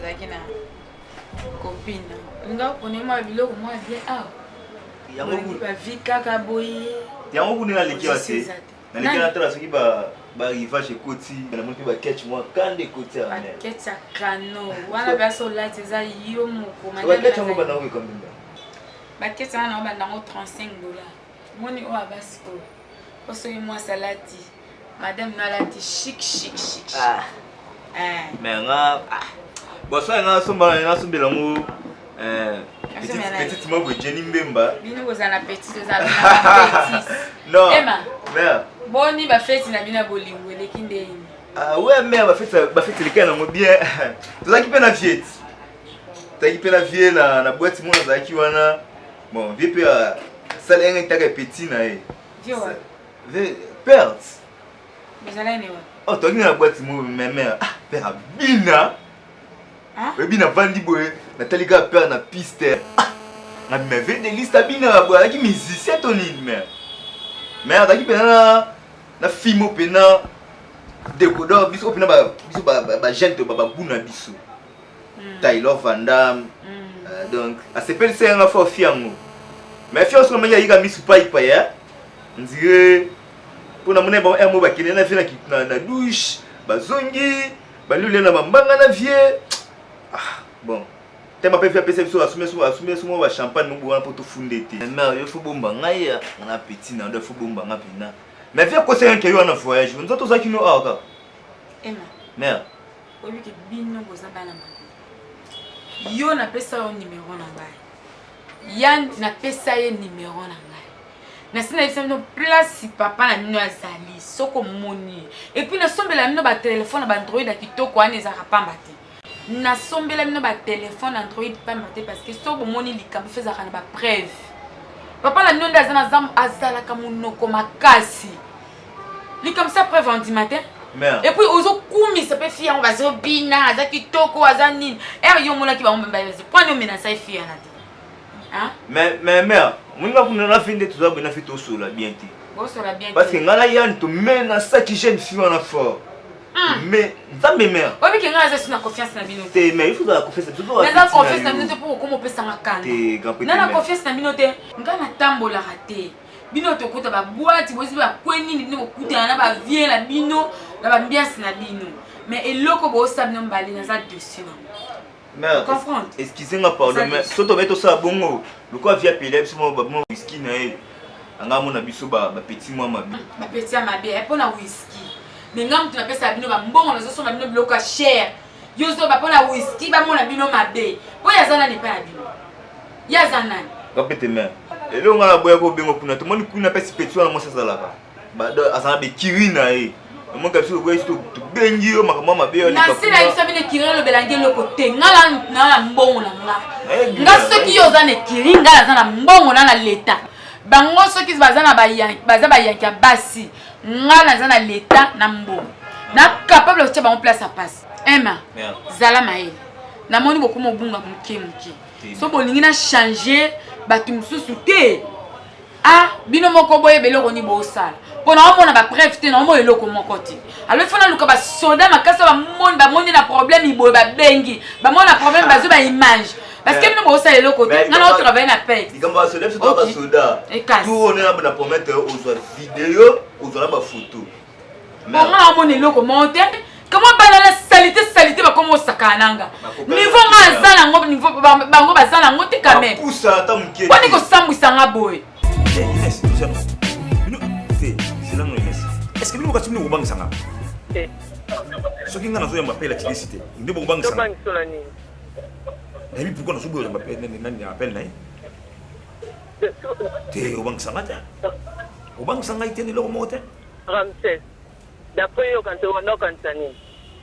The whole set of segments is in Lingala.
Nazalaki na copine. Olinga opone mwa biloko mwa bien awa. Yango kuna. Ba vie kaka boye. Yango kuna naleki wa te. Naleki natala soki ba ba rivage ekoti namoni mpe baketch mwa kanda ekoti ya baketch ya kano wana basi olati eza yo moko baketch yango banda yango ekombimba baketch wana nango banda yango 35 $. Moni oyo abasi oyo po soki mwasi alati madame no alati chic chic chic. Ah. Eh. Mais nga ah. Bon so nga somba nga sombela yango eh, petite moko Jenny Mbemba. Bino bozala na petite ozala na petite. Non. Emma. Mère. Boni ba feti na bino ya bolingo eleki ndenge. Ah ouais mère ba fête eleki nango bien. Tozalaki mpe na viete. Tozalaki mpe na vie na boîte moko nazalaki wana. Bon, vie mpe asala yanga etaka petit na ye. Vie wa. Perte. Bozalaki ne wa. Oh, tozalaki na boîte moko mais mère, ah, père abina. Oyebi navandi boye natali kaka père na piste. Ah, na mais ve de liste abina boye azalaki musicien to nini mère. Mais azalaki mpena na fimo mpena décodeur biso mpena biso bajeune to babuna biso. Taylor Van Damme. Donc asepelisa yanga fort fi yango. Mais fi oso namaki ayika misu paipai ya ndire mpo namoni bango mo bakende na vie na douche bazongi balule na bambanga na vie. Ah, bon tema mpe fi apesa biso asumi biso mwa bachampagne mobo wana mpo tofunde te. Mare yo fo bomba ngai na petit na yo fo bomba nga mpena. Mais vie akosaka nke yo wana voyage nzoto ozalaki no awa kaka. Emma. Mare. Oyebi ke bino boza bana mabe. Yo napesa yo nimero na ngai. Ya napesa ye nimero na ngai. Nasi nayebisa bino place papa na bino azali soki omoni. Et puis nasombela bino batelefone na baandroid ya kitoko wana ezalaka pamba te. Nasombela bino batelefone android pamba te parce que soki bomoni likambo fo ezalaka na bapreuve. Papa na bino nde aza na zambo azalaka monoko makasi. Likambo sa preuve andima te. Et puis ozokumisa mpe fille yango bazobina aza kitoko aza nini ere yo omonaki bango mpe pwani omenasa ye fille wana te. Mais mère moninga kuna na fi nde toza boye na fi tosola bien te. Bosola bien. Parce que ngai na yani tomenasaki jeune fille wana fort. Mais nzambe mère. Oyebi ke ngai aza su na confiance na bino. Te mais il faut ozala confiance. Naza confiance na bino te mpo okoma opesanga kanda. Te grand. Na na confiance na bino te. Ngai natambolaka te. Bino tokota baboite bozi bakwe nini bino bokutana na bavie na bino na baambiance na bino. Mais eloko bosala bino mbale naza dessus nango. Comprendre. Excusez nga pardon mais soki tobe tosala bongo lokola via pele biso mwa whisky na ye anga amona biso bapeti mwa mabe. Bapeti ya mabe mpona whisky. Mais nga mutu napesaka bino bambongo nazosomba bino biloko ya cher. Yo zoba mpona whisky bamona bino mabe. Po ye aza nani epai na bino? Ye aza nani? Kapete mère. Eloko nga naboya kobenga kuna tomoni kuna pesi peti wana mwasi azalaka azala bekiri na ye omoka biso toboyi tobengi yo makambo mabe. Nase na biso bino ekiri olobelangi eloko te. Nga na na mbongo na nga. Nga soki yo oza na ekiri nga naza na mbongo na na leta. Bango soki baza na baza bayanki ya basi nga naza na leta na mbongo. Na capable kotia bango place ya pasi. Emma zala mayele. Namoni bokoma obunga moke moke. So bolingi na changer bato mosusu te. Ah bino moko boyeba eloko nini bosala mpo na omona bapreuve te na omona eloko moko te. Alors il faut naluka basoda makasi bamoni bamoni na problème boye babengi bamoni na problème bazwi baimage parce que bino bosala eloko te. Nga na otravaille na pex. Likambo ya soda biso toza basoda. Tour oyo na promettre ozwa video ozwa na bafoto. Bonga na omona eloko moko te. Kama bana na salite salite bakoma osakana nanga niveau nga aza nango niveau bango baza nango te quand même. Poni kosambwisa nga boye. Est-ce que bino bokati bino kobangisa nga soki nga nazoyamba appel ya Chilesi te nde bokobangisa nga? Nayebi pourquoi nazoboya nani appel na ye te. Obangisa nga te, obangisa ngai te na eloko moko te. Ramses, d'après yo okanisa wanda okanisa nini?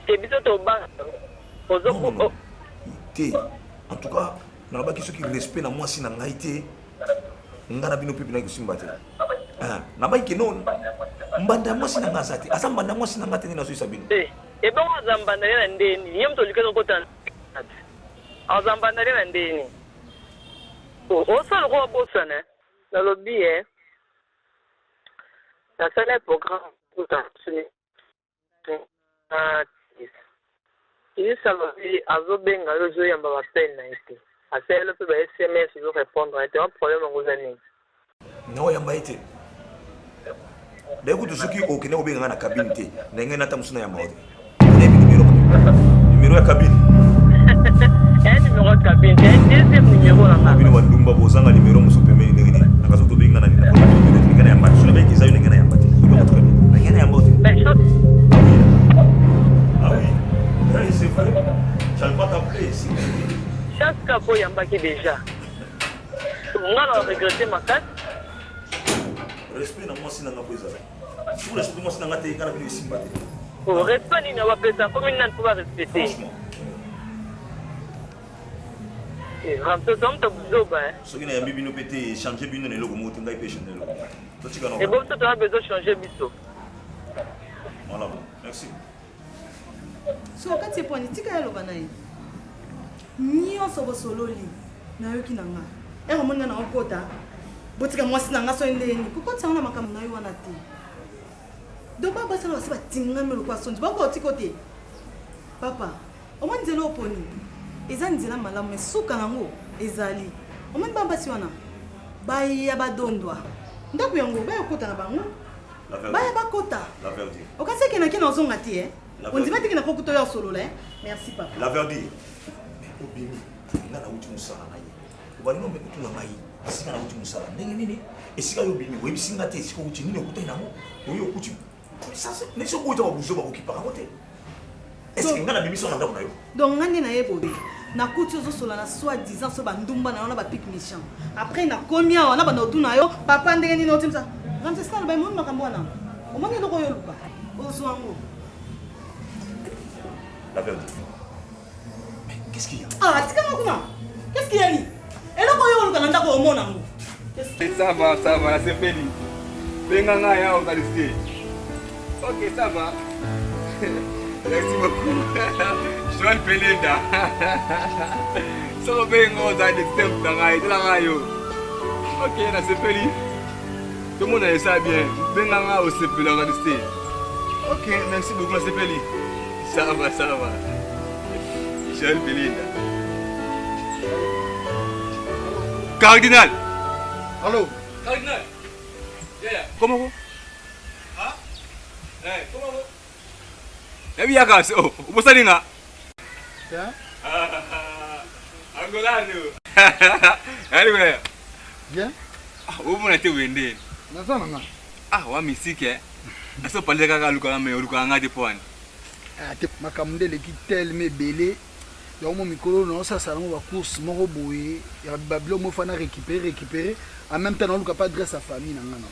Ke biso tobanga ozo Non, te, en tout cas nalobaki soki respect na mwasi na ngai te nga na bino mpe binaki kosimba te. Nabaki ke no mbanda ya mwasi na ngai aza te, aza mbanda ya mwasi na ngai te nde nazoyisa bino. Ebongo aza mbanda ne na ndeni ye moto olikaki okota aza mbanda ne na ndeni osala lokola obosana. Nalobi e nasala programme. Tilisi alobi azobenga yo ozoyamba ba appel na ye te. Asaleli yo pe ba sms ozo repondre ye te. Wana problème yango eza nini? Nao yamba ye te. D'ailleurs kutu soki okende kobenga nga na cabine te, na ngai nata mosusu na yamba yo te. Nayebi numero numero ya cabine. Eh numéro ya cabine, eh deuxième numéro na nga. Bino bandumba bozanga numéro mosusu pembeni ndenge nini? Nakazo tobengi nga na nini? Numéro te ngai na yamba te. Soki nabengi eza yo ndenge na yamba te. Obenga très bien. Na ngai na yamba te. Ah oui. Ah oui. C'est vrai. J'allais pas t'appeler si. Chaque cas ko yambaki déjà. Nga na regrette makasi. Respect na mwasi na nga po ezala. Soki respect mwasi na nga te nga na bino esimba te. Oh, respect nini bapesa komi nani mpo ba respecte? Franchement. Eh, Ramso, toi moto buzoba eh. Soki nayambi bino mpe te echange bino na eloko moko te ngai mpe echange eloko moko te. Totika na. Ebo biso toza besoin changer biso. Malamu. Merci. So okati epwani tika ye aloba na ye nyonso bosololi nayoki na nga ere omoni nga na okota botika mwasi na nga so ndeni kokotisa nga na makambo na yo wana te donc ba basi wana basi batingami lokola sonzi bakoka otiko te papa omoni nzela oponi eza nzela malamu me suka nango ezali omoni ba basi wana baya badondwa ndako yango baya okota na bango baya bakota okasi akendaki na ozonga te eh? ondima teke nakokuta oyo asolola eh? merci papa la verdure obimi nga nauti mosala na ye obandi no mekutuna ngai esika nauti mosala ndenge nini esika yo obimi oyebisi nga te esika outi nini okutani nango oyo okuti nesi oboyi ta babuzo bakokipaka yango te eske nga nabimisi na ndako na yo donc nga nde naye boye nakuti ozosola na soit disant so bandumba na yo na bapic méchant après nakomi awa na banda otuna yo papa ndenge nini otimisa ramsesna aloba emoni makambo wana omoni eloko oyo oluka ozwa yango. La vérité. Mais qu'est-ce qu'il y a? Ah, tika nga kuna. Qu'est-ce qu'il y a ni? Eloko oyo oluka na ndako omona yango. Ça va, ça va, nasepeli. Benga nga ya okanisi. Ok, ça va. Merci beaucoup. Joël Pelenda. Soko benga oza dexter na ngai, tala ngai yo. Ok, nasepeli. Tomona esa bien. Benga nga osepela okanisi te. Ok, merci beaucoup nasepeli. Ça va, ça va. Joël Pelenda. Cardinal. Allô. Cardinal. Yeah. Comment vous? Hein? Eh, comment vous? Nabi yaka oh, obosani nga. Hein? Angolano. Ali kuna. Bien. Ah, omona te wende. Naza na nga. Ah, wa mystique eh. Aso parler kaka luka me luka nga te poani. Ah, te makambo nde eleki telema ebele yango mo mikolo naosasala yango bacourse moko boye ya babilo mo fana récupérer récupérer en même temps naoluka mpe adresse ya famille na nga na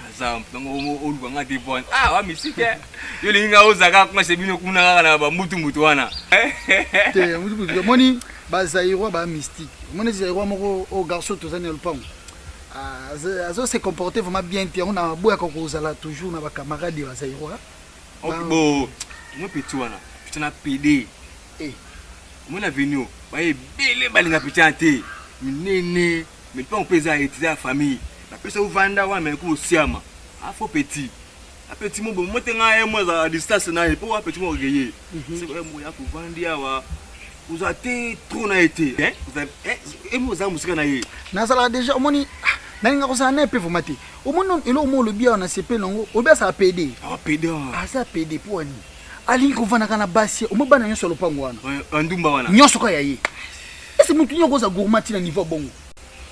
aza donc oluka nga te poani ah wa mystique eh. Yo olingi nga ozala kaka kuna chez bino kuna kaka na ba mbutu mbutu wana. Te mbutu mbutu omoni ba Zaïrois ba mystique. Omoni Zaïrois moko o garçon tozali na lupango. Ah, azo se comporter vraiment bien te. Yango na boyaka kozala toujours na ba camarades ya ba Zaïrois. Ok bo moi petit wana petit na PD. Eh. Omoni avenue ba ebele balinga petit wana te. Minene mais lupango pe eza eza ya famille. Bapesa ovanda wana mais ko osiama. Ah faux petit. Apeti mo bomo te ngai mo azala distance na ye po apeti mo orgueilleux. C'est vrai mo ya kovandi awa oza te trop na ye te. Hein? Oza eh mo oza musika na ye. Nazala déjà omoni ah, nalinga kozala na ye mpe vraiment te. Omoni eloko mo olobi awa na sepeli nango olobi azala pede. Ah pede. Aza pede po ani? Alingi kovandaka na basi omoni bana nyonso ya lopango wana. Ndumba wana. Nyonso kaka ya ye. Ese mutu nyonso oza gourmand ti na niveau bongo.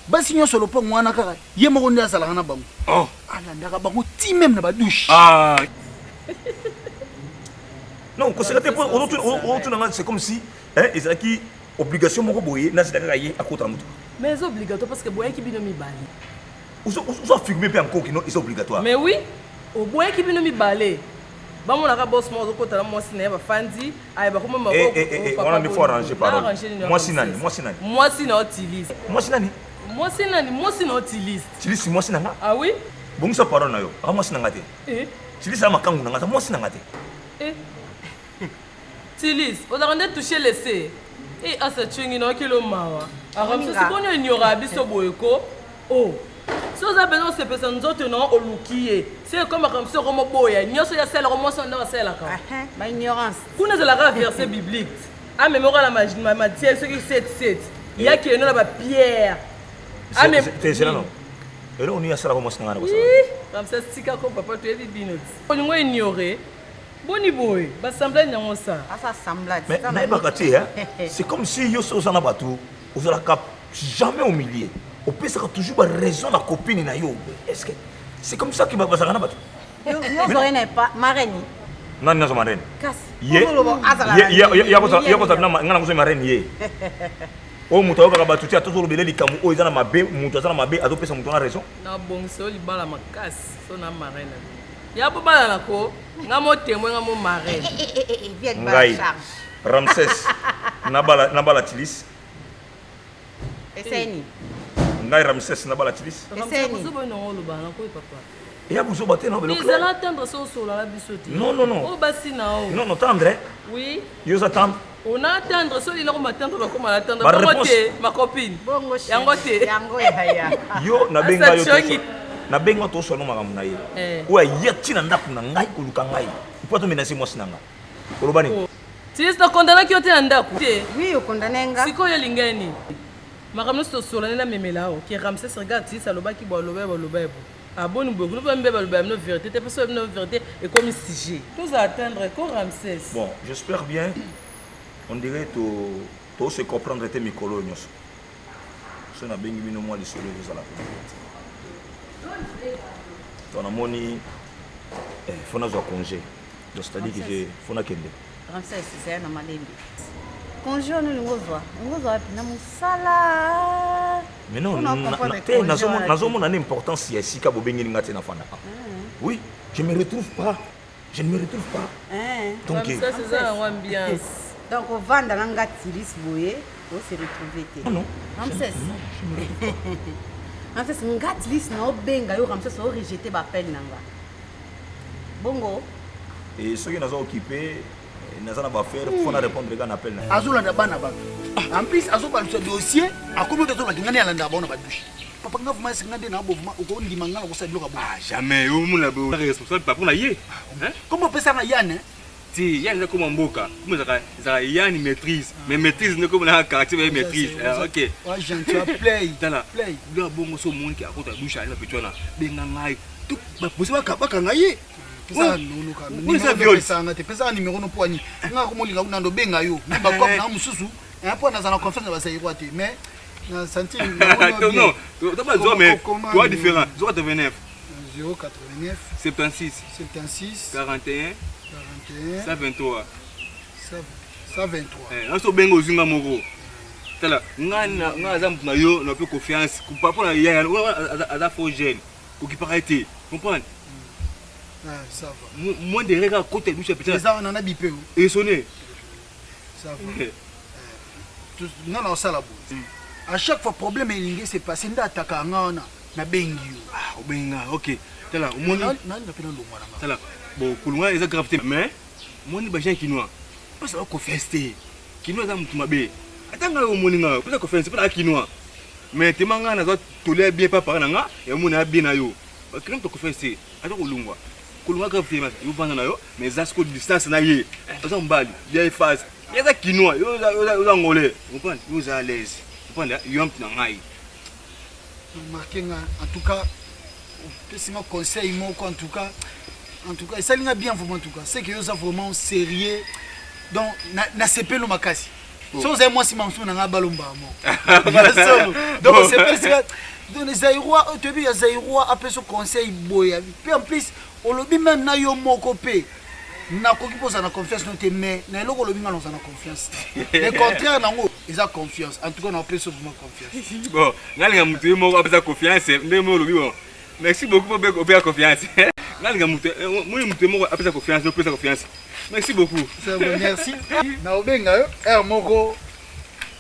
Basi nyonso ya lopango wana kaka ye moko nde azalaka na bango oh. Alandaka bango ti meme na badouche ah. Non, koseka te po otuna nga c'est comme si hein, ezalaki obligation moko boye nazela kaka ye akota na motuka. Mais eza obligatoire parce que boyaki bino mibale. Ozo affirmer mpe encore que non eza obligatoire. Mais oui, oboyaki bino mibale. Bamonaka boss moko azokota na mwasi na ye bafandi aye bakoma maboko. Eh, eh, eh, wana nde faut arranger parole. Mwasi nani? Mwasi nani? Mwasi na yo Tilise. Mwasi nani? Mwasi nani? Mwasi na yo Tilise. Tilise mwasi na nga? Ah oui? Bongisa parole na yo. Aka mwasi na nga te. Eh? Tilise aza makangu na nga, aza mwasi na nga te. Eh? Tilise, ozalaka nde touche laisse. Eh, asa tshwengi na okelo mawa. Aramso si boni ignorera biso boye ko? Oh. So oza besoin osepesa nzoto na oluki ye. Se ekomaka mosusu okomoboya nyonso ye asalaka mwasi wana ndako asalelaka. Ba ignorance. Kuna ezalaka verset biblique. Amemi oka na matière soki 7 7. Ya kende na ba pierre. Amemi. Te zela no. Eloko nini asalaka mwasi na ngai na kosala? Ramses tika ko papa toyebi bino ti. Olingo ignorer. Boni boye ba semblade yango sa. Asa semblade. Mais nayebaka te hein. C'est comme si yo soki oza na bato ozalaka jamais au milieu. Opesaka toujours ba raison na copine na yo. Est-ce que c'est comme ça que bazalaka na bato? Yo yo na pa marraine. Nani nazo marraine? Kasi. Ye ye kozala nga na kozala marraine ye. Oyo moto ayokaka bato te atozolobele likambo oyo eza na mabe moto aza na mabe azopesa moto wana raison. Nabongisa yo libala makasi so na marraine. Ya bobalana ko nga mo témoin nga mo marraine. Ngai Ramses nabala nabala Tilis. Eseni. Ngai Ramses nabala Tilis. Eseni. Buzoba oyo oloba na koyi papa. Eya buzoba te na beloko. Ezala tendre so osola na biso te. Non non non. Oyo basi na o. Non non tendre. Oui. Yo za tendre. On a tendre so lila ko ma tendre ba ko ma tendre. Bongo te ma copine. Bongo yango te. Yango ya. Yo na benga yo. Na benga to sono makambo na ye. Eh. Oyo aye ti na ndako na ngai koluka ngai. Mpo ato menacer mwasi na ngai. Oloba nini? Oh. Tilis na condamnaki yo te na ndako. Te. Oui, okondamne nga. Sikoyo olingai nini? Makambo nyonso tosola nde namemela awa. Ke Ramsès regarde Tilis alobaki bo aloba bo aloba bo. Aboni boye kuna mpe baloba bino vérité te mpe soki bino vérité ekomi sujet. Toza atteindre ko Ramsès. Bon, j'espère bien. On dirait to to se comprendre te mikolo nyonso. So nabengi bino mwa lisolo ekozala te. To namoni eh, faut nazwa congé. Donc c'est-à-dire que j'ai faut nakende. Ramsès, zaya na malembe. Congé wana olingi ozwa, olingi ozwa wapi? Na mosala. Mais non, te nazomona na importance ya esika bobengeli nga te nafanda. Ah. Oui, je me retrouve pas. Je ne me retrouve pas. Donc ça c'est ça ambiance. Donc ovanda na nga tilis boye, o se retrouver te. Non. Ramsès. Ramsès nga tilis na obenga yo Ramsès o rejeter ba appel na nga. Bongo. Et soki naza occupé naza na baaffaire fo na répondre kaka na appel na azolanda bana bato en plus azobalusa dossier akomi oto azolanda ngai alandaka bango na badouche papa nga vraimen esenga nde na bo vraimen okondima nga na kosala biloko ya bo ah jamais omona bo responsable papa na ye kombo opesaka yann ti yann eza koma mboka koma ezalaka ezalaka yann maîtrise mais maîtrise nde koma na quartier baye maîtrise ok wa gentil play tala biloko bongo so omoni ke akota douche ali na petit wana benga ngai baposi bakanga ye pesanga te pesaka nimero no mpo ani nga komolinga kuna ndo benga yo me bakope na mosusu mpo naza na confiance na bazaïrois te mais na sentir non bazwa mais toi différent 089 089 76 76 41 41 123 123 naso obenga ozwi nga moko tala nga nga aza moto na yo na mpe confiance mpo na yaya aza faux jeune kokipaka ye te comprendre Ah, ça va. Moins de règles à côté de bouche Eza wana na bipe o. Et sonné. Ça va. Nga na osala boye. À chaque fois problème elingi se passer nde ataka nga wana na bengi yo. Ah, obengi nga. OK. Tala, omoni. Nani na pena longwa na nga. Tala, bon kolonga eza grave te mais omoni ba gens kinois. Pesa ba confiance te. Kinois eza mutu mabe. Ata nga omoni nga, pesa confiance pona kinois. Mais tema nga nazwa tolia bien pa para na nga, ya mona bien na yo. Ba kinois to confiance te. Ata kolongwa. Kolongwa grave te yo vanda na yo mais eza siko distance na ye. Oza mobali, ya ye face. Ye aza kinois, yo oza angolais. Comprendre? Yo oza à l'aise. Comprendre? Yo mutu na ngai. Marqué nga en tout cas opesi nga conseil moko en tout cas en tout cas esali nga bien vraiment en tout cas c'est que yo oza vraiment sérieux donc nasepeli makasi soki ozali mwasi mamosusu na ngai balombaka moko solo donc osepelisi nga donc zairois oyo toyebi ya zairois apesi conseil boye mpe en plus olobi meme na yo moko mpe nakoki mpo ozala na confiance no te mais na eloko olobi nga naozala na confiance te le contraire nango eza confiance en tout cas naopesi vraiment confiance bon nga linga moto ye moko apesa confiance ndenge moko olobi bon merci beaucoup mpo opesa confiance nga linga moto moi moto ye moko apesa confiance opesa confiance merci beaucoup merci naobenga yo heure moko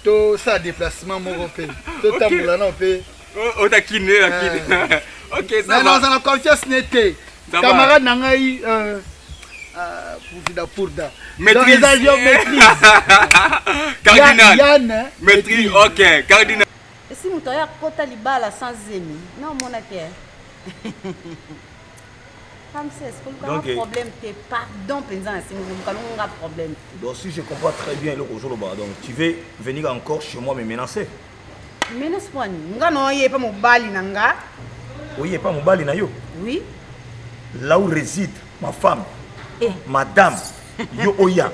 tosala déplacement moko mpe totambola nao mpe otakine akine ok ça va naza na confiance ne te camarade na ngai euh, euh, purda purda maîtrise eza yo maîtrise cardinal Yann maîtrise ok cardinal. Esi moto aya akota libala sans zemi na omona te eh? Ramses, koluka nga problème te, pardon mpenza na sengi koluka longo nga problème te. Donc si je comprends très bien eloko ozoloba, donc tu veux venir encore chez moi me menacer? Menace mpo nini? Nga na oye epa mobali na nga. Oye epa mobali na yo? Oui. Là où réside ma femme, eh. Madame, yo oya.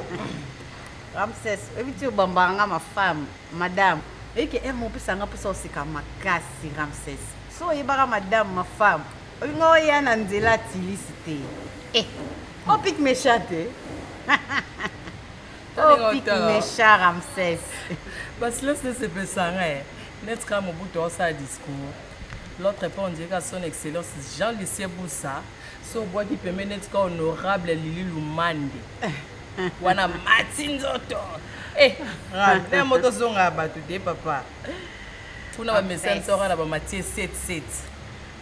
Ramses, oyebi ti obambaka nga ma femme, madame. Oyebi ke heure moko opesaka nga mposa oseka makasi Ramses. So oyebaka madame, ma femme, olinga oya na nzela tilisi te. Eh, opik méchant te. Opik méchant Ramses. Basilence nesepesa nga eh. Neti kaka Mobutu aosala discours. L'autre pe on dirait ka son excellence Jean Lucien Bussa. So obwaki pembe neti ka honorable Lili Lumande. Wana mati nzoto. Eh, na moto zonga bato te papa. Kuna ba mesana soka na ba Mathieu 7 7.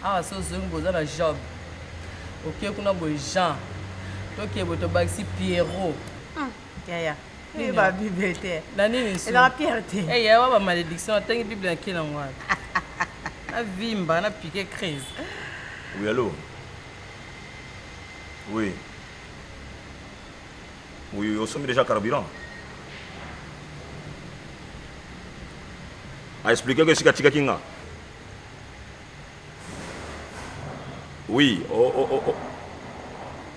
Awa so zongi boza na job. Oke kuna boye Jean. Toke boye tobakisi Pierrot. Yaya. Ba Bible te. Na nini su? Ezaka Pierre te. Eh yawa ba malédiction atangi Bible na kina ngwa. Na vimba na piqué crise. Oui allô. Oui. Oui, osombi déjà carburant. A expliquer que esika atikaki nga. Oui, oh, oh, oh, oh.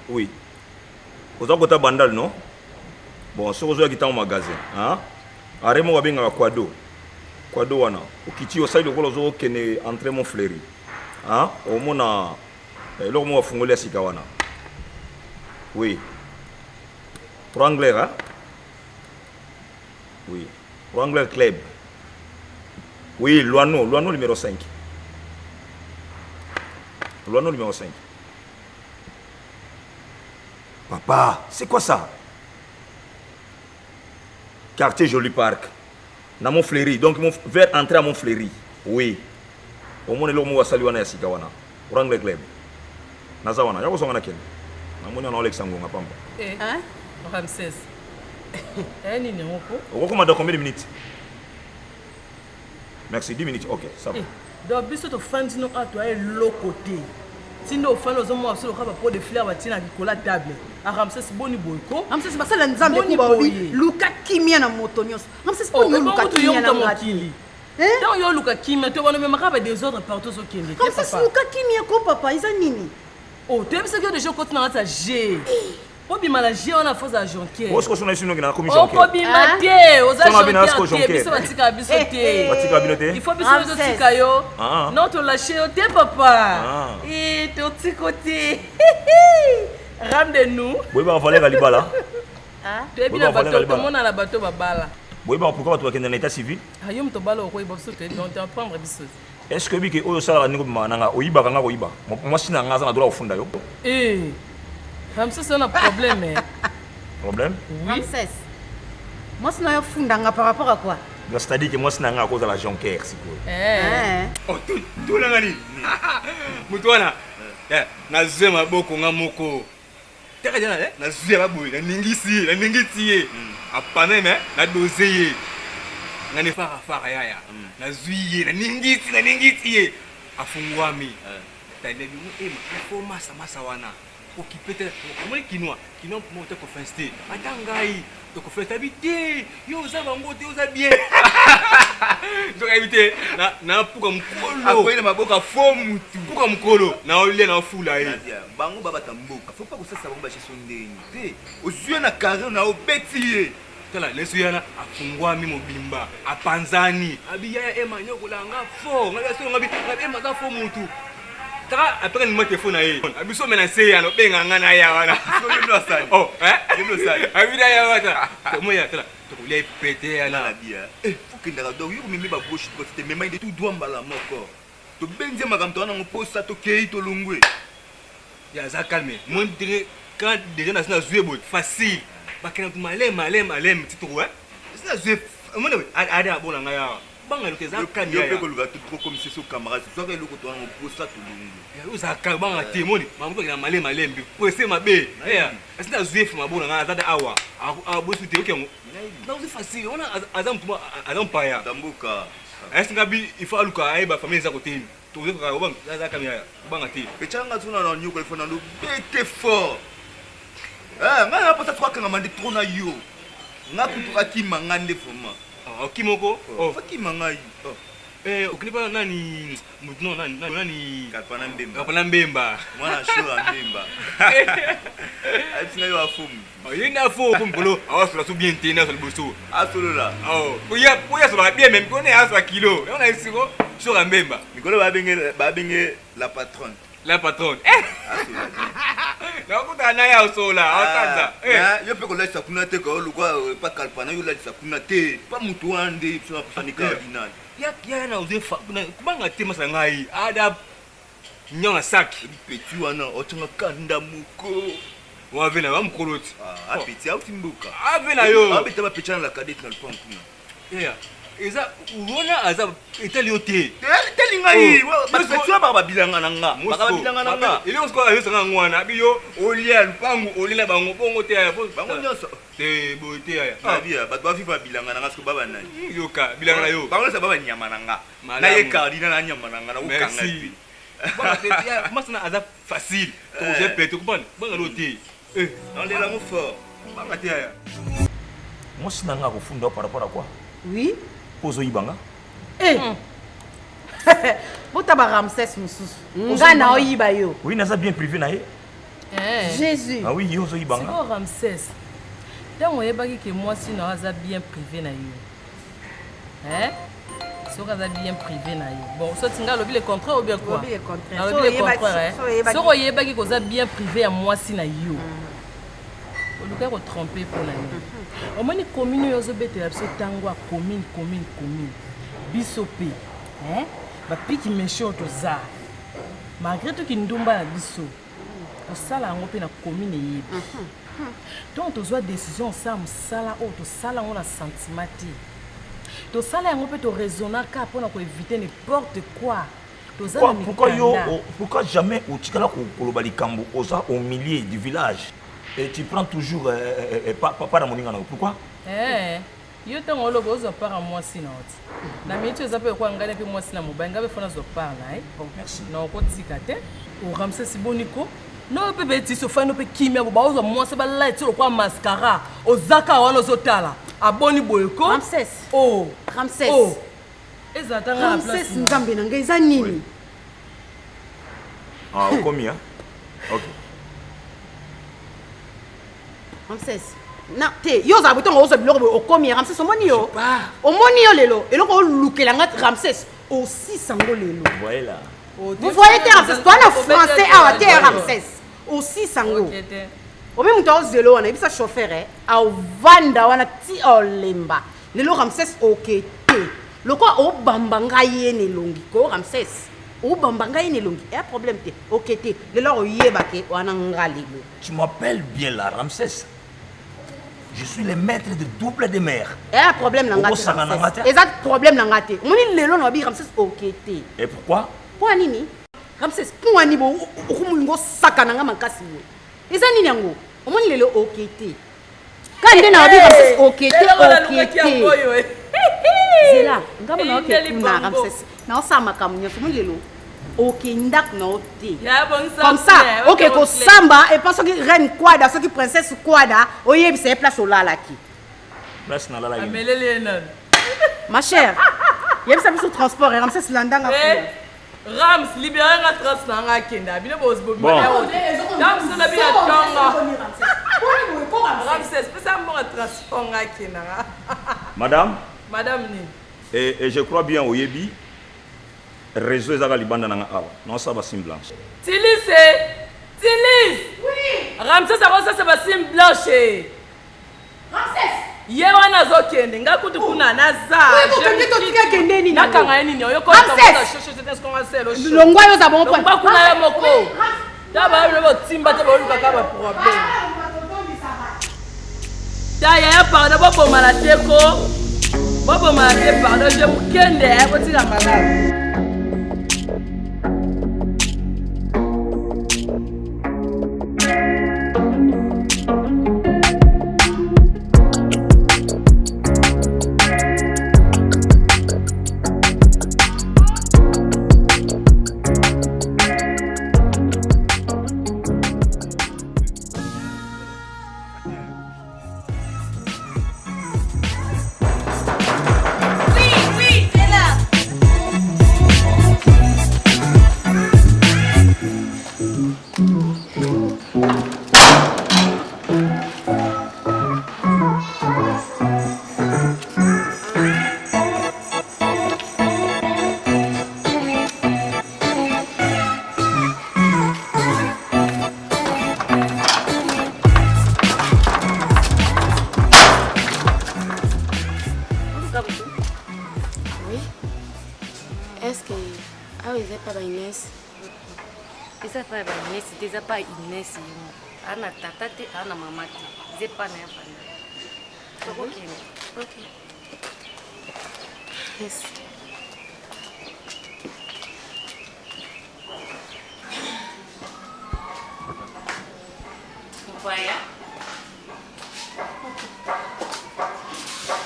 Oui. Oza kota bandal non? Bon, soki ozoyaki ntango magasin, hein? Arrêt moko babengaka Quado. Quado wana, okiti osali lokola ozokende entrée Mont Fleury. Hein? Omona eloko moko afungoli ya sika wana. Oui. Wrangler, hein? Oui. Wrangler Club. Oui, Luano, Luano numéro 5. Luano numéro 5. Papa, c'est quoi ça? Quartier Joli Parc. Na Montfleury, donc mon, vers entrée à Montfleury. Oui. Omoni eloko moko asali wana ya sika wana. Wrangler Club. Naza wana, yako songa na kende. Namoni wana olekisa ngonga pamba. Eh, hein? Ramsès. Eh, nini yango ko? Okokoma dans combien de minutes? Merci, 10 minutes. Ok, ça va. Eh, donc biso tofandi no awa toya eloko te ntinda ofandi ozomona biso lokola bapo de fleur batie na likolo ya table aramses boni boye ko Ramses basala nzambe Boni ko baobi boye. luka kimia na moto nyonso Ramses mpo yo oluka kimia na nga te mokili ntango yo oluka kimia to wana omemaka ba desordre partout ozokende te Ramses papa luka kimia ko papa eza nini oh toyebisaki yo deja okoti na kati ya g obima na g wana fo ozala jonquiere Osiko sona isi nongi na komi jonquiere. okobima te oza Sona bino jonquiere asko te jonquiere. biso batikaka biso te Batikaka bino te? il faut biso nde totika yo Ah. non tolache yo te papa Ah. Eh, totiko te rame de nous Boyebaka valeur ya libala. toyebi na Boyebaka valeur ya bato libala. tomona na bato babala Boyebaka pourquoi bato bakende na état civil? Ah, yo moto obala okoyeba biso toyebi donc te apprendre biso Est-ce que bike oyo osalaka ndenge obimaka na nga oyibaka nga koyiba mwasi na nga aza na droit kofunda yo Eh, Ramsès oza na problème eh. problème Oui. Ramsès mwasi na yo afundanga par rapport à quoi Donc, c'est-à-dire que mwasi na nga akozala jonquiere sikoyo Eh. Oh, tolanga nini moto wana eh, nazwi maboko nga moko taka jana eh, nazwi ya baboye naningisi ye naningisi ye apane me nadose ye nga ne farafara yaya nazwi ye naningisi naningisi ye afungwami talebi ema ifo masa masa wana okipe te omoni kinois kinois moko te confiance te ata ngai toconfiance tabi te yo oza bango te oza bien nzoka yebi te napuka mokolo akoyi na maboko afo mutu puka mokolo naolia naofula ye Nadia, bango babata mboka faut pas kosasa bango basheso ndeni te ozwi ye na carré na obeti ye tala leso yana afungwami mobimba apanzani abi yaya ema nyokolanga fo ngabi so ngabi ngabi ema aza fo mutu taka apeka nima telefone na ye abi so mena se yana obenga nga na ya wana Soki yo asali. oh eh Yo osali. abi na ya wana tomoya tala tokolia epete yana Nadia, eh, fokendaka donc yo komemi ba gauche droite te mema ide tout droit mbala moko tobenzi ye makambo towana yango mposa tokei tolongwe ya aza calme moi dire quand déjà nasi nazwi ye boye facile bakenda tu maleme maleme maleme ti toko nasi nazwi omona boye ade abona ngai awa banga eloko eza calme yo mpe yaya koluka tokomisa so camarade zwaka eloko towana yango mposa tolongwe oza calme banga te moni mamutu akenda maleme malembe presse mabe asi nazwi ye fama bona ngai aza de awa abosu te oki yango nazwi facile wana aza mutu aza mpaya tamboka. Ayesi nga bi il faut aluka ayeba famille eza kote nini. Tozoka obanga aza kamia obanga te. Pechanga tuna na nyoko il faut na lobete fort. Eh, nga na posa twakanga mande trop na yo. Nga kutu akima nga nde vraiment. Ah, okima oko? Oh. Akima ngai. Oh. Eh, okende pa nani mutu no nani nani nani Kalpana Mbemba. Kalpana Mbemba. Mwana shura Mbemba. Ayebisi ngai yo afumu. Oh, ye nde afo po mikolo awasola so bien te nde asola liboso. Asolola. Oh, po ya asolaka bien mais mikolo nde asola kilo. Yango na yebisi ko shura Mbemba. Mikolo babenge babenge la patronne. La patronne. Eh. Nakutana na ye asola, asanza. Eh. Yo pe kolatisa kuna te ko lokwa eh, pa kalpana yo latisa kuna te. Pa mutu wana nde biso na pusani cardinal. Ya ya na oze fa kubanga te masa ngai. Ada nyonga saki. Petit wana otinga kanda moko. Wave na ba mokolo ti. Ah, petit auti mboka. Ave na yo. Abeta ba petit na la cadette na lupango kuna. Yeah. Eza wana aza etali yo te. Etali ngai. Oh. Bato wana baka babilanga na nga. Baka babilanga na nga. Eloko sikoyo ayosanga yango wana abi yo olia lupangu olia na bango bongo te yaya. Bango nyonso. Te boye te yaya. Nabi bato baviva bilanga na nga sikoyo baba nani. Hmm, yoka bilanga na yo. Bango nyonso baba nyama na nga. Na ye cardinal na nyama na nga na kokanga mpe. Masana aza facile. Tokozwa pete comprendre. Banga lo te. Eh, nalela yango fort. Banga te yaya. Mwasi na nga akofunda par rapport à quoi? Oui. Po ozoyiba nga? Eh. Bota ba Ramsès mosusu. Nga na oyiba yo. Oui, naza bien privé na ye. Eh. Jésus. Ah oui, yo ozoyiba nga. Sikoyo Ramsès, ntango oyebaki ke mwasi na yo aza bien privé na yo. Hein? soki aza bien privé na yo bon soti ngai alobi le contraire ou bien quoi alobi le contraire soki oyebaki koza bien privé ya mwasi na yo mm. olukaki kotrompe mpo na nini mm-hmm. omoni commune oyo ozobetela biso ntango ya commune commune commune biso mpe bapiki meshe oyo toza malgré tout kindumba na biso kosala yango mpe na commune eyebi mm-hmm. donc tozwa décision osala mosala oyo tosala yango na sentiment te tosala yango mpe toraisonnaka mpo na koevite n'importe quoi toza na pourquoi yo pourquoi jamais otikala koloba likambo oza au milieu du village et tu prends toujours euh, euh, euh, pa, pa, pa na moninga na yo pourquoi eh, yo ntango oloba ozwa part ya mwasi na yo ti na miniti eza mpe lokola ngai mpe mwasi na mobali ngai mpe fo nazwa part na ye na okotika te oramsesi boniko no mpe betisi ofandi mpe kimia bo baozwa mwasi balai ti lokola mascara ozaka wana ozotala aboni boye ko ramses oh ramses oh ezala tanga na ramses place nzambe na ngai eza nini ah okomi hein ok Ramses na te yo ozala botongo ozwa biloko boye okomi ya Ramses omoni yo omoni yo lelo eloko olukela nga Ramses osisa ngo lelo voilà vous voyez te Ramses toi na français awa te ya Ramses osisa ngo omi moto aozelo wana yebisa chauffeur eh, aovanda wana ti olemba lelo Ramses oke te lokola obamba ngai ye na elongi ko Ramses obamba ngai ye na elongi eya problème te oke te lelo akoyeba ke wana nga lelo Tu m'appelles bien là, Ramsès. Je suis le maître de double de mer. Eh, problème na nga te. Eza problème na nga te. Omoni lelo na babi Ramsès oke te. Et pourquoi? Mpo nini? Ramsès, mpo nini bo okomolingo osaka na nga makasi boye? Eza nini yango? Omoni lelo oke te. Ka nde na babi Ramsès oke te, oke te. Zela, ngambo na oke kuna Ramsès. Na osala makambo nyonso omoni lelo oke ndako na yo te comme ça oke kosamba epa soki reine kwada soki princesse kwada oyebisa ye place olalaki place nalalaki ameleli ye nani ma chère yebisa biso transport ramses landanga eh, rams libere nga trans na nga akenda bino bozibobimbiso na bino tonga ramses pesa mbongo transport nga akendanga madame madame nini et, et je crois bien oyebi Réseau ezaka libanda na nga awa. Naosala ba sim blanche. Tilise! Tilise! Oui! Ramsès akosasa ba sim blanche. Ramsès! Ye wana azokende nga kutu kuna naza. Nakanga ye nini oyo longwa yo oza bongo longwa kuna yo moko. Ta ba yo botimba te bolukaka ba problème. Ta yaya pardon bobomana te ko bobomana te pardon je mokende botika malamu. Makambo. Oui. Est-ce que awa eza epa ba Inès? Eza epa ya ba Inès te, eza pa Inès ye moko. Aza na tata te, aza na mama te. Eza epa na ye afanda. Tokokende. Ok. Yes. Mopaya.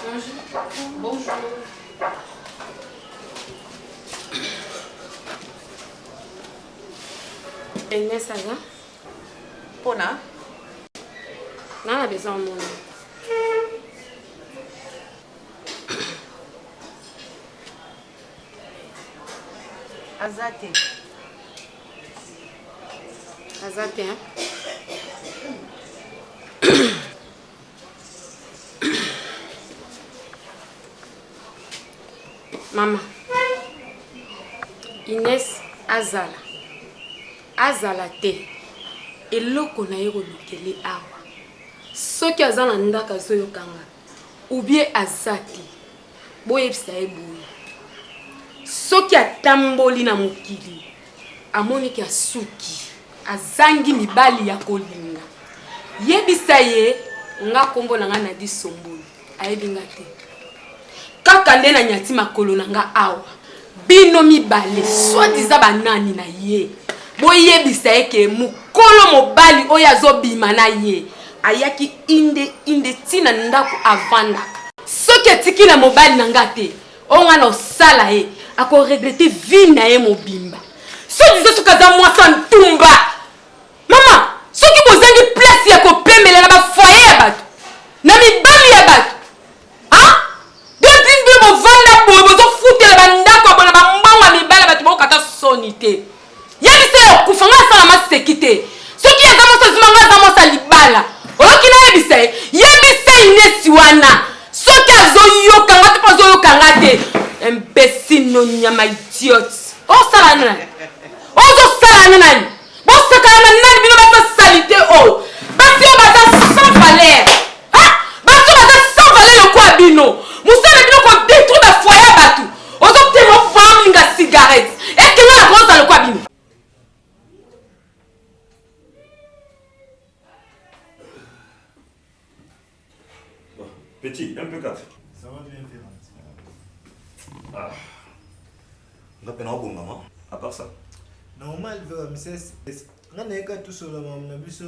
Bonjour. Bonjour. Inès aza? Pona? Nga na besoin omona. Aza te. Aza te hein? Mama. Ines azala. Azala te. Eloko na ye kolukeli awa. Soki aza na ndako azoyoka nga. Ou bien aza te. Boyebisa ye boye, soki atamboli na mokili amoni ke asuki, azangi mibali ya kolinga, yebisa ye nga kombo na nga Nadi Sombolo, ayebi nga te. Kaka nde na nyati makolo na nga awa, bino mibale soit disant ba nani na ye, boyebisa ye ke mokolo mobali oyo azobima na ye ayaki inde inde ti na ndako avandaka. Soki atiki na mobali na nga te, oyo nga na osala ye, ako regretter vie na ye mobimba. Soit disant soki aza mwasi ya ntumba. Mama, soki bozangi place ya kopemela na ba foyer ya bato, na mibali ya bato, ah? Donc bino bovanda boye bozofutela bandako ya boye na bambongo ya mibali ya bato bokata soni te. Yebisa ye okufa nga asala maseki te. Soki aza mwasi azuma nga aza mwasi ya libala. Oyoki nayebisa ye? Yebisa Inesi wana soki azoyoka nga te mpo azoyoka nga te. Imbecile no nyama idiote. Osala nani? Ozosala nani? Bosakana na nani bino basi ya salite oyo? Basi oyo baza sans valeur. Ha? Basi oyo baza sans valeur lokola bino. Mosala bino ko détruire ba foyer ya bato. Ozotema olinga cigarette. Est-ce que nga nakozala lokola bino? Petit, MP4. Ça va bien, Ferrand. Ah. Nga pena obongama, à part ça. Normal, Ramsès. Nga nayeka tosola makambo na biso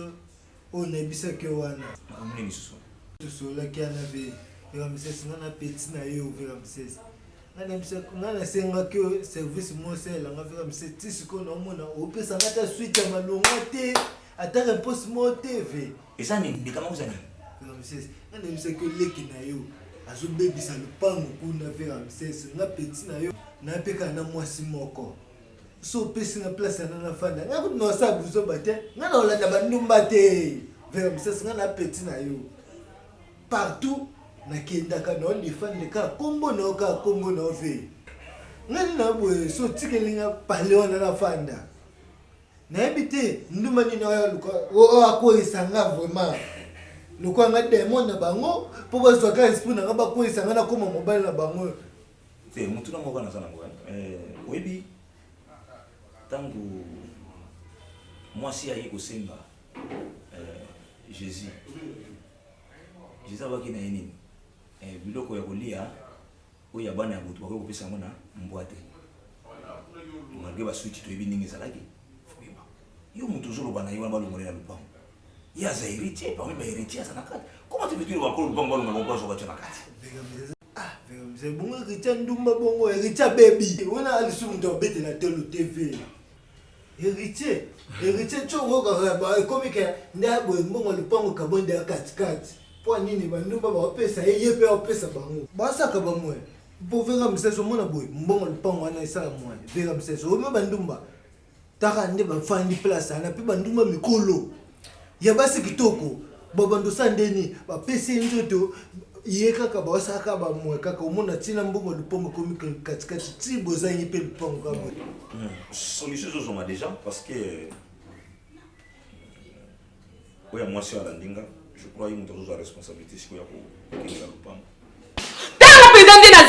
oyo nayebisaki yo wana. Makambo nini lisusu? Tosololaki wana ve Ramsès, nga na petit na yo ve Ramsès. Nga nayebisaki, nga nasengaki yo service moko osalela nga ve Ramsès, ti sikoyo naomona opesa nga ata suite ya malonga te, ata réponse moko te ve. Eza nini? Ndeka moko eza nini? Ramsès, nga nayebisaki yo leki na yo azobebisa lopango kuna ve Ramsès, nga petit na yo na mpe kaka na mwasi moko. So opesi nga place yana nafanda, nga kutu nasala buzoba te, nga nakolanda bandumba te. Ve Ramsès, nga na petit na yo. Partout nakendaka na odefendre kaka kombo na yo kaka kombo na yo ve. Nga nde na boye so otikeli nga pale wana nafanda. Nayebi te ndumba nini oyo aluka oyo akweyisa nga vraiment lokola nga demon na bango mpo bazwa ka esprit na nga bakweyisa nga nakoma mobali na bango. Te motuna moko naza nango eh, oyebi ntango mwasi aye kosenga eh, Jésus Jésus alobaki na ye nini? Eh, biloko ya kolia oyo ya bana ya butu bakoki kopesa yango na mbwa te malgre basuti toyebi ndenge ezalaki koyeba yo moto ozoloba na ye wana balongola na lopango ye aza héritier parmi ba héritier aza na kati comment tu peux bakolo lopango balongola bango bazwa batya na kati ah, bongo héritier ndumba bongo héritier abebi wana lisusu moto abetela tolo tv héritier héritier congo kaka ekomi ke nde boye mbongo lopango kabonde ya katikati mpo nini bandumba baopesa ye ye mpe aopesa bango basaka bamwe mpo vera mosusu omona boye mbongo lopango wana esala mwane vera mosusu oyo bandumba taka nde bafandi place wana mpe bandumba mikolo ya basi kitoko babanda osala ndeni bapesi ye nzoto ye kaka baosalaka bamwe kaka omona ntina mbongo lupango ekomi katikati ti bozangi mpe lupango kaka boye hmm. solution ezozwama déjà parce que euh, oyo ya mwasi oyo alandi nga je crois ye moto azozwa responsabilité sikoyo ya kokengela lupango tala mpenza nde na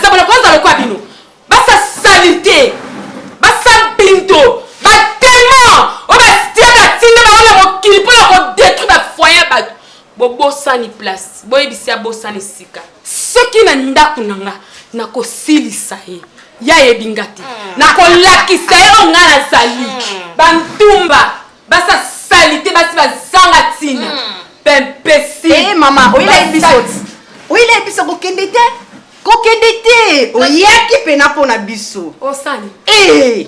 Obosani place. Boyebisi abosani esika. Soki na ndako na nga nakosilisa ye. Ye ayebi nga te. Nakolakisa ye oyo nga nazali. Bantumba basa salite basi bazanga ntina. Bempesi. Eh mama, oyela biso. Oyela biso kokende te. Kokende te. Oyaki pena pona biso. Osani. Eh!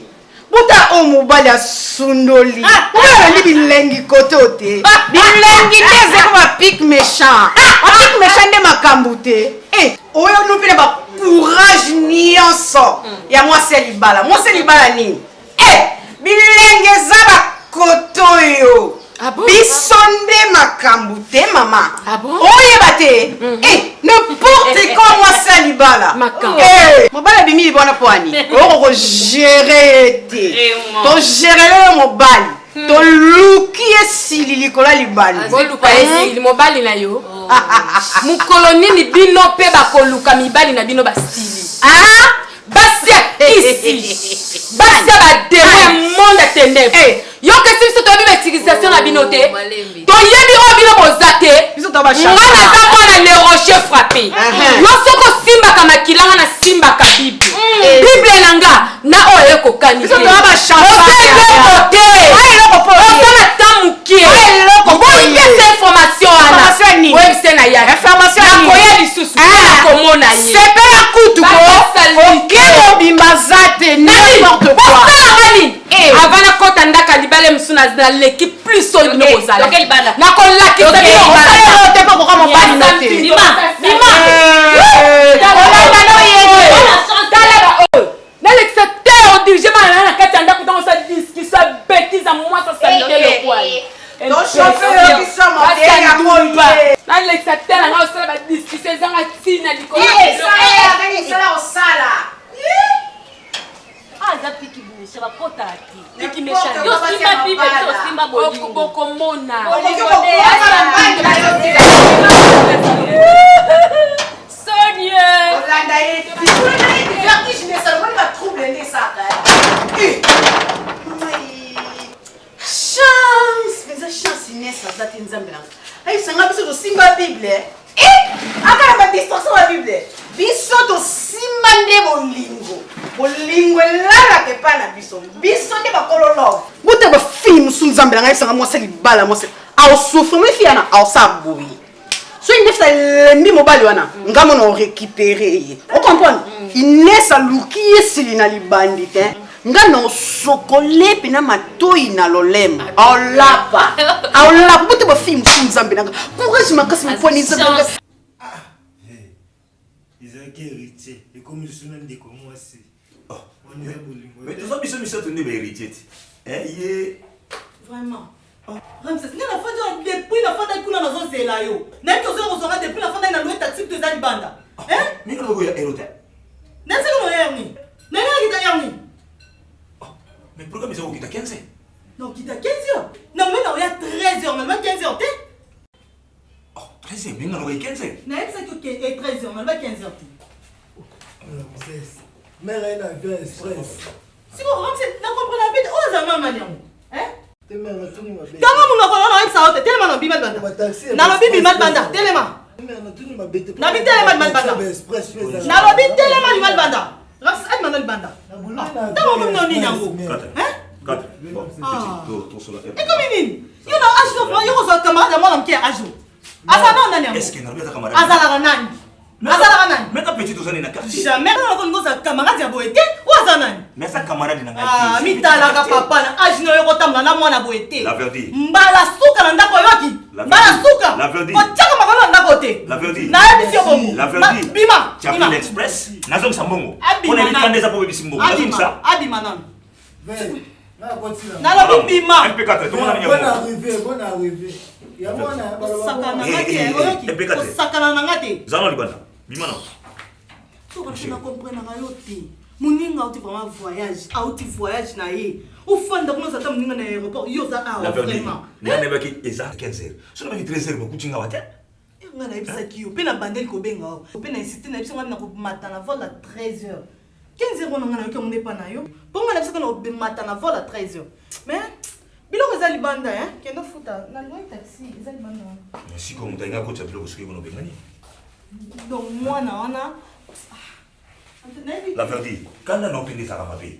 Buta oyo mobali asundoli. Mobali alandi bilengi kote oyo te. Bilengi te ezali ba pic méchant. Ba pic méchant nde makambo te. Eh, oyo no mpe na ba courage nyonso ya mwasi ya libala. Mwasi ya libala nini? Eh, bilenge eza bakoto oyo. Ah bon? Biso nde makambo te mama. Ah bon? Oyeba te. Eh, n'importe quoi mwasi ya libala. Makambo. Eh, mobali abimi libala mpo ani? Oko ko gérer ye te. Vraiment. To gérer yo mobali. Toluki ye sili likolo ya libandi. Boluka esili mobali na yo. Mokolo nini bino mpe bakoluka mibali na bino basili? Ah! Basi ya kisi, basi ya bademo ya monde ya ténèbres. Yoka esi biso toyebi bautilisation na bino te. Toyebi oyo bino boza te. Biso to ba Nga naza mwana le rocher frappé. Yo soki osimbaka makila nga nasimbaka Bible. Bible na nga na oyo ekokani te. Biso toza ba champagne. Oza eloko te. Oza eloko po ye. Oza na temps mokie. Oza eloko po ye. Boyebisa information wana. Information ya nini? Boyebisa na yaki. Information ya nini? Nakoya lisusu. Ah. Nakomona ye. Sepela kutu ko. Basali Oke mobimba za te n'importe quoi. Bosalanga nini? Eh. Avant nakota ndako ya libala mosusu naleki plus oyo bino Toke, kozala. toke libanda. Nakolakisa Toke bino libanda. Osala eloko te mpo okoka mobali no te. Bima, bima. Eh, Tala olanda no ye te. tala ba oyo nalekisa te odirige bana na na kati ya ndako ntango osala discussion ya betise ya mwasi asalite lokwali Tochauffeur biso mote ya moye. nalekisa te na ngai osala badiscussion ezanga ntina likolo Eh, sala, kaka sala osala. Ah, eza piki méchant bakotaka te. Piki méchant. Yo osimba bible te osimba bolingo. Bokomona. Okoki kokwaka mobali na yo te. Sonie. Olanda ye te. Olanda ye te. Vertige nde esala, omoni ba trouble nde esalaka, eh. Eh, mama ye. Chance, mpenza chance Inès aza te Nzambe na nga. Ayebisa nga biso tosimba Bible. Eh, aka na ba distraction ba Bible. Biso tosimba nde bolingo. Bolingo elalaka epai na biso. Biso nde bakolo love. Bota ba fille mosusu Nzambe na nga ayebisa nga mwasi ya libala mwasi. Aosouffrir mais fille wana aosala boye. soki Inès alembi mobali wana nga mona orécupere ye ocomprendre Inès aluki ye sili na libandi te nga na osokole mpena matoi na lolemo aolapa aolapa bote bafille mosusu nzambe nanga courage makasi mopwani nzambe nanga ezalaki héritier ekomi lisusu na ndeko mwasi wana eza bolingo Mais toza biso misato nde bahéritier te. Eh, ye Vraiment. Ramses, nga nafandi awa depuis nafandaki kuna nazozela yo. Nayebi tozoya kozwa nga depuis nafandaki na loue taxi kutu eza libanda. Hein? mingi lokoya ero te. Nayebisaki na oya yango. Nayebi nakita yango. Mais programme eza kokita 15. Nakokita 15 heures. Nalobi na oya 13 heures, naloba 15 heures te. 13 heures, mingi lokoya 15 heures. Nayebisaki yo ke eh, 13 heures, naloba 15 heures te. Ramses mère aye na avion express Siko Ramses, na comprendre pe te oyo aza mama yango. Hein? te mère natuni mabe Kanga monoko wana oyebisa yo te, telema na bima libanda. Ba-taxi Nalobi bima libanda, telema. mère natuni mabe te Nabi telema libanda libanda. express mpe ezalaka. Nalobi telema libanda libanda. Ramses, abima na libanda. Na boulot na Ntango okomi na nini yango? 4. Hein? 4. Bon, Ah. petit, to to sola. Ekomi nini? Yo na age no yo kozwa camarade ya mwana moke ya age. Aza na nani yango? Est-ce que nalobi aza camarade? Azalaka nani? Azalaka nani? Mais ta petit tozali na quartier. Jamais nga nakolinga ozala camarade ya boye te. Oyo aza nani? Mais aza camarade na ngai Ah, te. mitalaka papa na age na yo kotambola na mwana boye te. La verdure. Mbala suka na ndako oyoki. La Mbala verdure. suka. La verdure. Kotiaka makolo na ndako te. La verdure. Nayebisi yo bongo. La verdure. Bima. Tu as Bima. pris l'express. Nazongisa mbongo. Abima Pona nanu. mikanda eza po bebisi mbongo. Nazongisa. Abima. Abima nanu. Ve, nga nakoti na- Nalobi bima. MP4, tomona nini Bonne yango. arrivée, bonne arrivée. Yango wana baloba Kosakana na Eh, nga te, eh, eh, oyoki? MP4. Kosakana na nga te. Zala libanda. Bima na. Soki na comprenaka yo te. Moninga auti vraiment voyage, auti voyage na ye. Ofanda kuna ozala ata moninga na aéroport, yo oza awa La verdure. vraiment. Nga nayebaki eza 15 heures. Soki nabaki 13 heures bakuti nga wa te. Nga nayebisaki yo mpe na bandeli kobenga yo mpe na insiste nayebisi nga na komata na vol ya 13 heures 15 heures wana nga nayoki yango nde epa na yo mpo nga nayebisaki na komata na vol ya 13 heures mais Biloko eza libanda hein? Kende ofuta. Na louer taxi eza libanda wana. Mais sikoyo moto alingi akotisa biloko soki ebona obengani. Donc mwana wana ah, La Verdi, kanda na yo mpe nde ezalaka mabe.